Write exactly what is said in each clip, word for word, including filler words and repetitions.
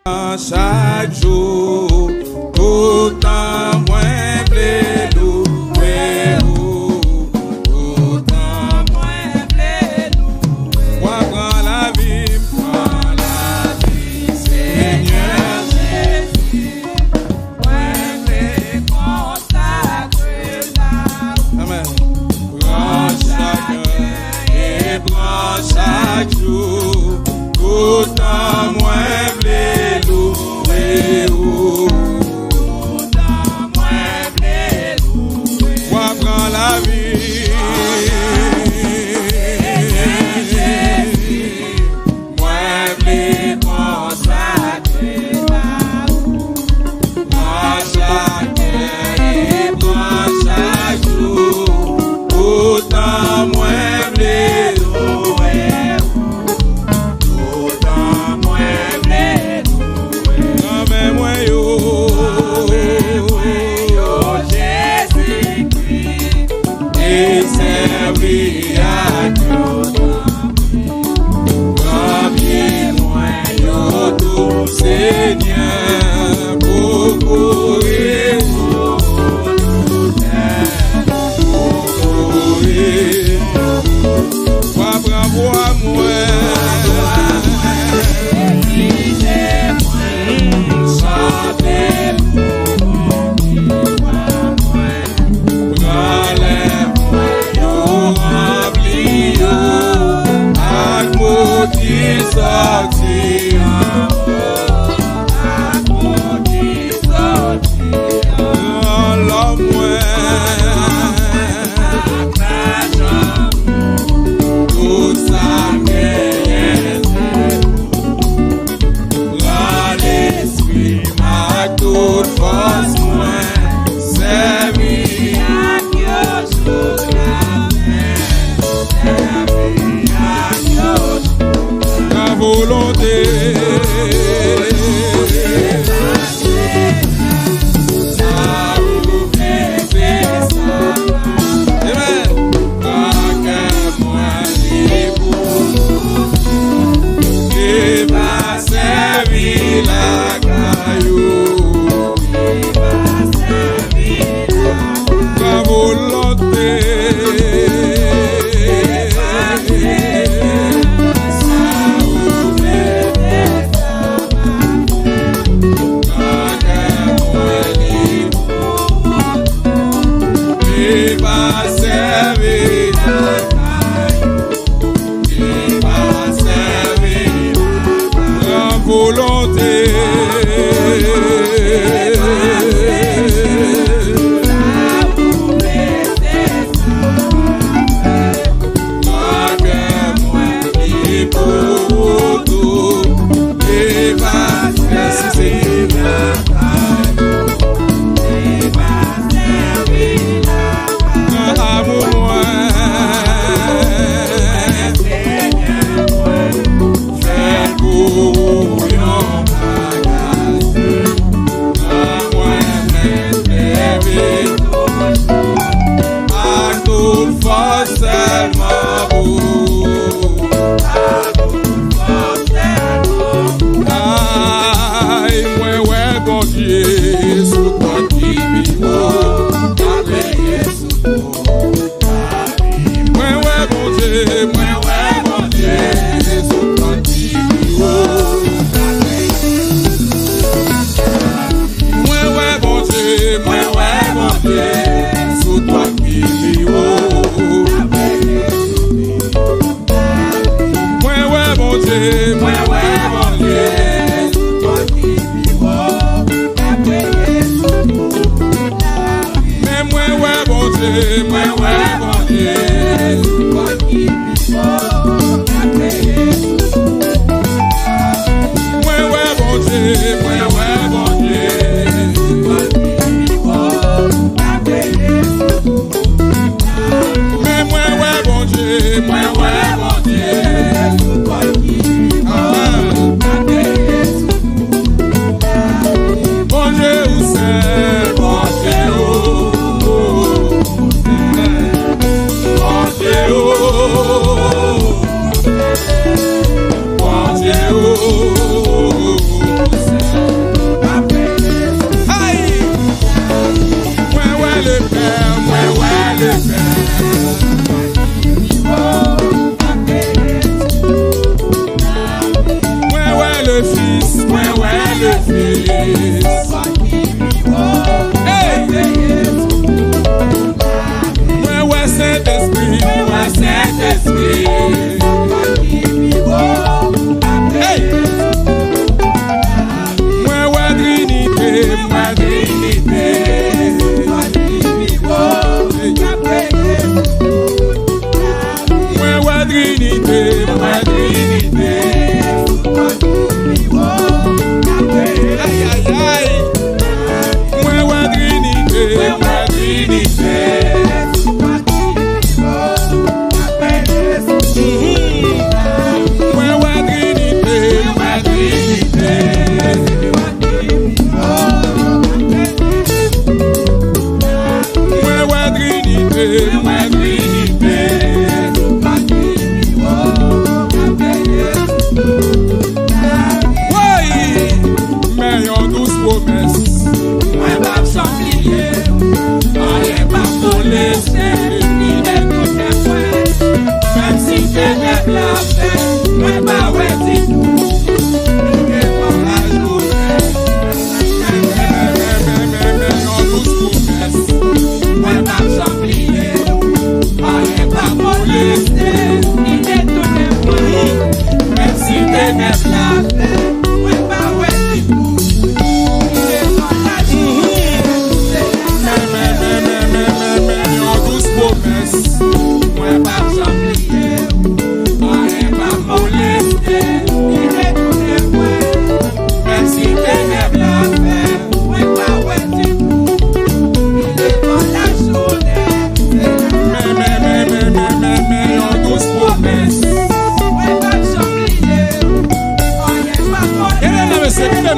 Chak jou, toutan mwen vle louwe ou, toutan mwen vle louwe ou. W ap pran lavi m, pran lavi m, Senyè Jezi. Mwen vle konsakre m ba ou. Amèn. Pran chak lè e pran chak jou, toutan mwen vle louwe ou. Toutan mwen vle louwe ou. W ap pran lavi. Senyè Jezi, mwen vle konsakre m ba ou. Pran chak lè e pran chak jou, toutan mwen vle louwe ou, toutan mwen vle louwe ou. Nan men mwen yo, nan men mwen yo, Jezikri, e sèvi ak yo. Pran pye mwen yo tou, Senyè, pou kouri. Pou kouri. W ap pran vwa mwen. Chante pou Bondye, vwa mwen. Pran lè mwen yo, ranpli yo ak mo ki sòti anwo, ak mo ki sòti anwo. Lò mwen, ak lajan mwen, tout sa m genyen se pou ou. Pran lespri m ak tout fòs mwen, sèvi ak yo jouk latè, sèvi ak yo jouk latè. Nan volonte, sa ou vle, se sa. Amen. Kè mwen li pou ou. Li pa sèvi lakay ou. Li pa sèvi lakay ou. Sa volonte. Sa ou vle, sa pa fè. Kè mwen li pou ou. Li pa sèvi lakay ou. Li pa sèvi lakay ou. Pran volonte. Sa ou vle, se sa. Kè mwen li pou ou tou. Li pa sèvi lakay ou. Li pa sèvi lakay ou. Nan amou mwen. Senyè mwen, fè l pou ou yon bagay.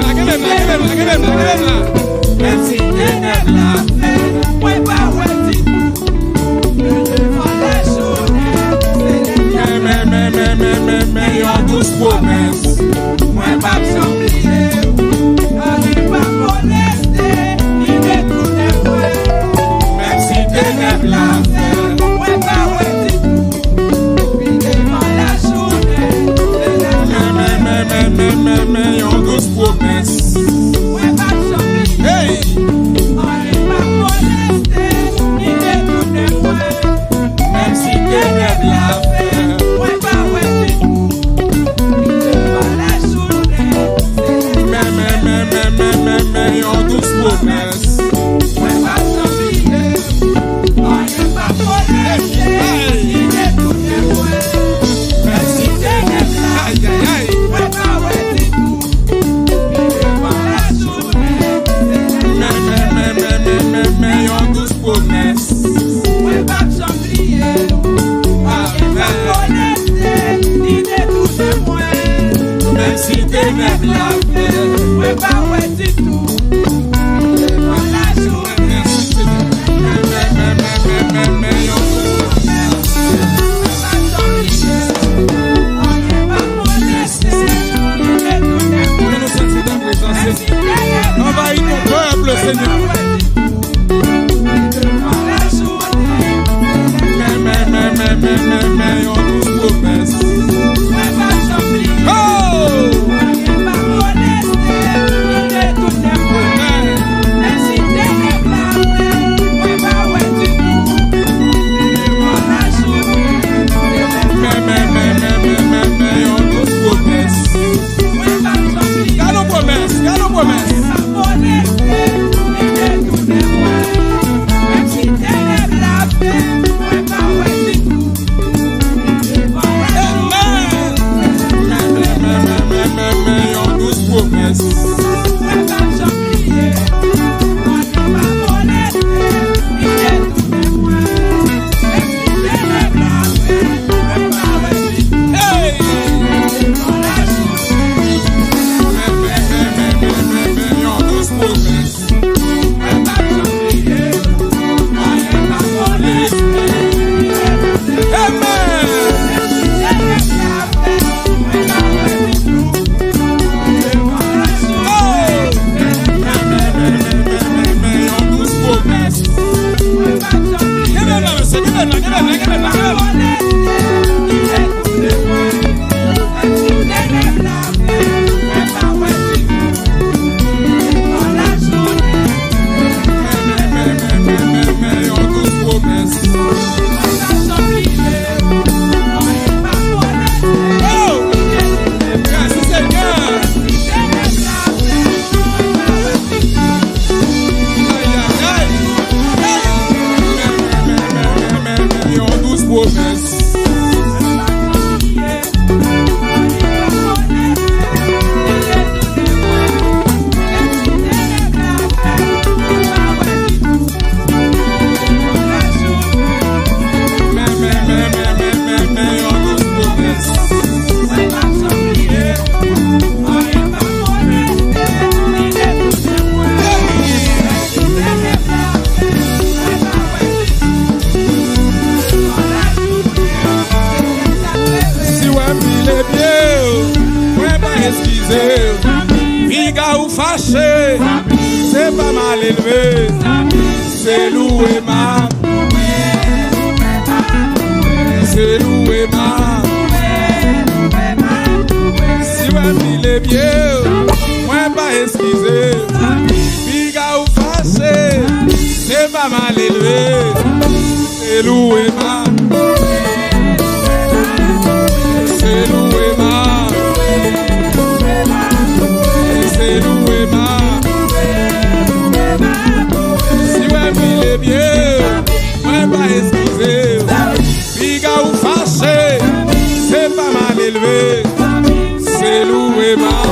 Lage men m, lage men m, lage men m, lage men m la. Menm si tenèb la fè, mwen pa wè ditou. Men devan lajounen, se lè men, men, men, men, men, men, men, yon dous pwomès. Mwen p ap janm bliye w. Anyen pa moleste, ni detounen mwen. Menm si tenèb la fè, mwen pa wè ditou. Pi devan lajounen, se lè men, men, men, men, men, men, men, yon dous pwomès. Mwen p ap janm bliye. Hey! Anyen p ap moleste, ni detounen mwen. Menm si tenèb la fè, mwen pa wè ditou. Pi devan lajounen, se lè men, men, men, men, men, men, men, yon dous pwomès. Mwen p ap janm bliye. Anyen p ap moleste, ni detounen mwen. Menm si tenèb la fè, mwen pa wè ditou. Pi devan lajounen, se lè men, men, men, men, men, men, men, yon dous pwomès. Mwen p ap janm bliye. Anyen p ap moleste, ni detounen mwen. Menm si tenèb la fè, mwen pa wè ditou. Devan lajounen, men, men, men, men, men, men, men, yon dous pwomès. Mwen p ap janm bliye. Anyen p ap moleste, ni detounen mwen. Ann nou santi ta prezans anvayi ton pèp, Senyè. Men, men, men, men, men, men, men, yon dous pwomès. Oh! Amen. Men, men, men, men, men, men, men, yon dous pwomès. Gade yon pwomès, gade yon pwomès. Amen. Men, men, men, men, men, men, yon dous pwomès. Hey! Men, men, men, men, yon dous pwomès. Amen. Oh! Men, men, men, men, men, men, men, yon dous pwomès. Kenbe la, mesye, kenbe la, kenbe la, kenbe la, kenbe la. Oh! Mèsi, Senyè. Ay, ay, ay. Yon dous pwomès. Si w wè m vile pye, mwen pa eskize w. Piga ou fache, se pa malelve. Se louwe m ap, se louwe m ap. Si w wè m vile pye, mwen pa eskize. Piga ou fache, se pa malelve. Se louwe m ap. Se louwe m ap. Se louwe m ap. Si w wè m vile pye, mwen pa eskize w. Piga ou fache, se pa malelve. Se louwe m ap.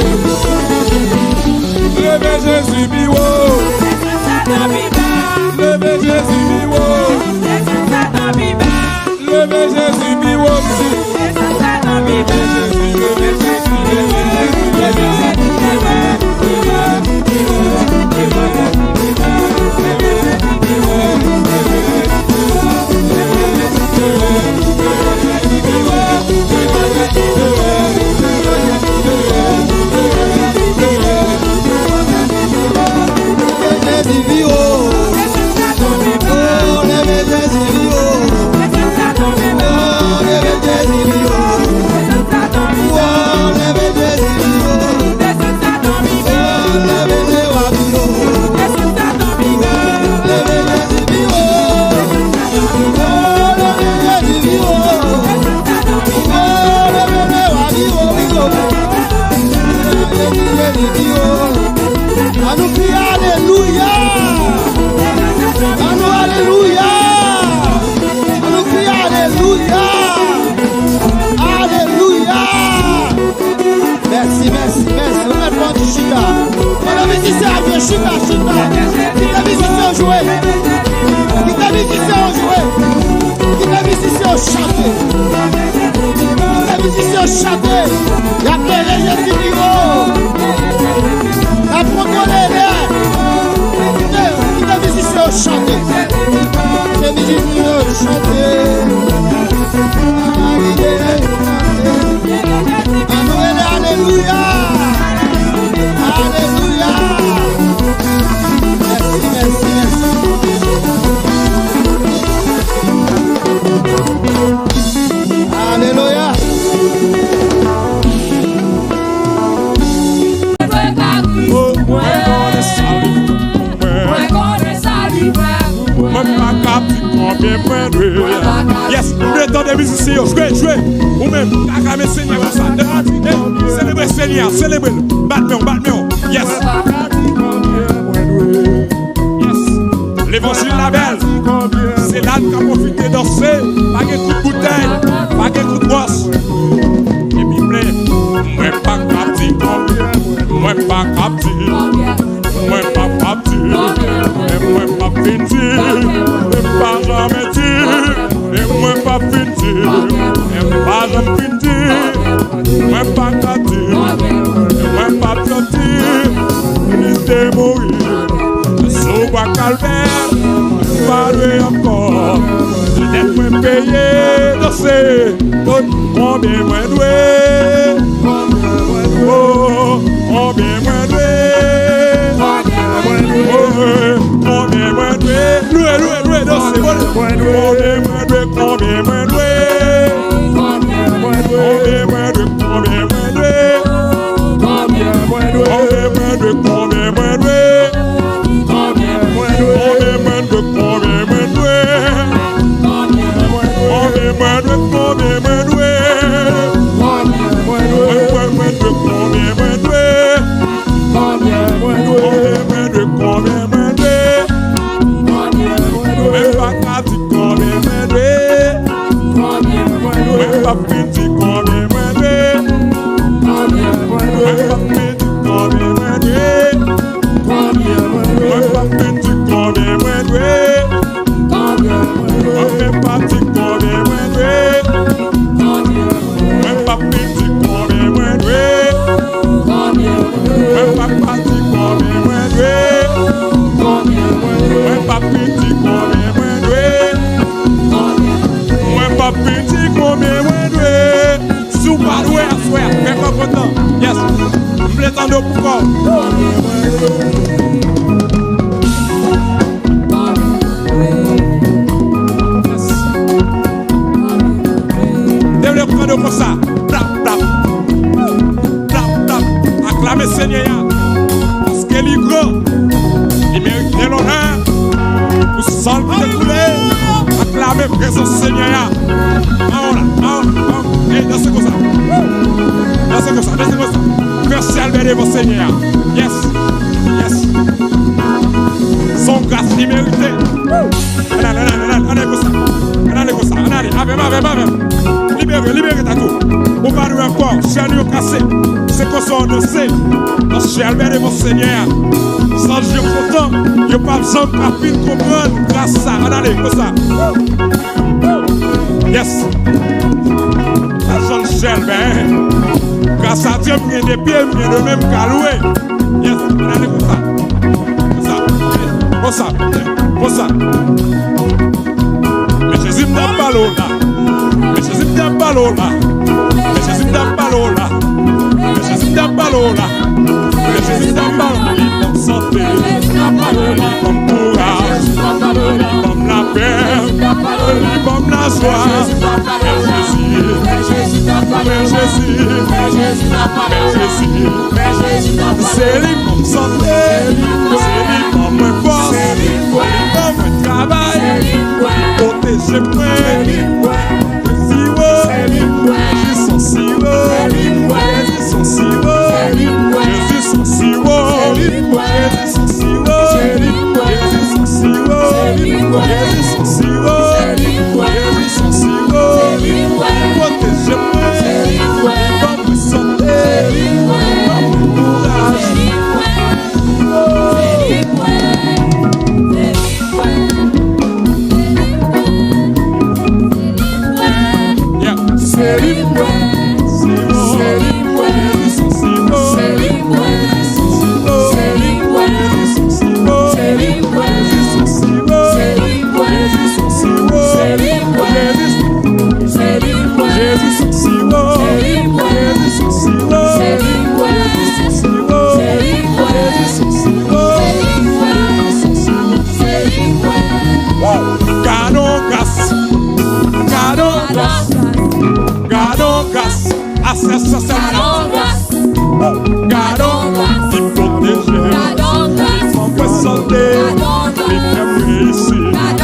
Chante. Se vizit nou yo, chante. Alelouya. Ann nou rele alelouya. Alelouya. Mèsi, mèsi, mèsi. Alelouya. Mwen konnen sa li pou mwen. Mwen konnen sa li fè pou mwen. Mwen pa ka di konbyen mwen dwe. Yes, m vle tande mizisyen yo. Jwe, jwe. Ou menm, aklame Senyè konsa. Selebre Senyè a, selebre l. Bat men w, bat men w. Yes. Yes. Levanjil la bèl. Se la n ka pwofite danse. Pa gen kout boutèy, pa gen kout bwòs. Epi plen. Mwen pa ka di konbyen, mwen pa ka di, mwen pa ka di, men mwen pa fin di, mwen pa janmen di, men mwen pa fin di, mwen pa janm fin di, mwen pa ka di, mwen pa janm di, li te mouri. Sou bwa Kalvè, m pa dwe ankò. Petèt mwen peye danse. Konbyen mwen dwe? Oh, konbyen mwen dwe? Oh, konbyen mwen dwe? Lwe, lwe, lwe, danse, vole. Konbyen mwen dwe? Konbyen mwen dwe? Konbyen mwen dwe? Konbyen mwen dwe? Konbyen mwen dwe? Konbyen mwen dwe? Konbyen mwen dwe? Konbyen mwen dwe? Konbyen mwen dwe? Konbyen mwen dwe? Konbyen mwen dwe? Konbyen mwen dwe? Konbyen mwen dwe? Konbyen mwen dwe? Konbyen mwen dwe? Mwen pa ka di konbyen mwen dwe. Mwen pa fin di konbyen mwen dwe. Mwen pa fin di konbyen mwen dwe. Mwen pa fin di konbyen mwen dwe. Mwen pa di konbyen mwen dwe. Mwen pa fin di konbyen mwen dwe. Mwen pa di konbyen mwen dwe. Mwen pa fin di konbyen mwen dwe. Mwen pa fin di konbyen mwen dwe. Si w pa dwe aswè a, fè kò kontan. Yes. M vle tande w pou kò w. Yes. M te vle tande w konsa. Plap, plap. Plap, plap. Aklame Senyè a. Paske li gran. Li merite lonè. Pou san l ki te koule. Aklame prezans Senyè a. Awo la, awo, awo. Ey, danse konsa. Danse konsa, danse konsa. Fè syèl bèl devan Senyè a. Yes. Yes. Se yon gras li merite. Ann ale, ann ale, ann ale, ann ale konsa. Ann ale konsa, ann ale. Avè m, avè m, avè m. Libere, libere tèt ou. Ou pa dwe ankò. Chèn yo kase. Se konsa w danse. Nan syèl bèl devan Senyè a. Zanj yo kontan. Yo p ap janm ka fin konprann gras sa. Ann ale konsa. Yes. Sa janm chèlbè. Gras a Dye, m gen de pye, m gen de men, m ka lwe. Yes, ann ale konsa. Konsa. Konsa. Konsa. Men Jezi m t ap pale w la. Men Jezi m t ap pale w la. Men Jezi m t ap pale w la. Men Jezi m t ap pale w la. Men Jezi t ap ba m, li ban m sante, li ban m kouraj, li ban m lapè, li ban m lajwa. Men Jezi, men Jezi, men Jezi, men Jezi, se li ban m sante, se li ban mwen fòs, li ban mwen travay, li pwoteje mwen. Siwo, Jezi san siwo, Jezi san siwo, Jezi san siwo, Jezi san siwo, Jezi san siwo, Jezi san siwo, Jezi san siwo, pwoteje mwen, ban mwen sante, ban mwen kouraj. Gadon gras, gadon gras, gadon gras. Asè sa sèl la. Gadon gras, li pwoteje m, li ban mwen sante, li fè m reyisi, l ap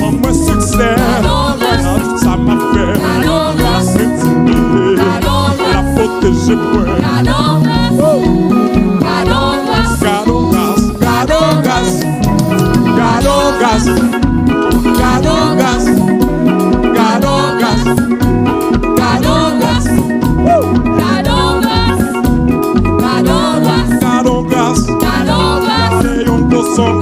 ban mwen siksè nan tout sa m ap fè. Mwen di li, l ap pwoteje mwen. Gadon gras, gadon gras, gadon gras, gadon gras, gadon gras, gadon gras. Gadon gras, gadon gras, gadon gras, gadon gras. Se yon gwo son.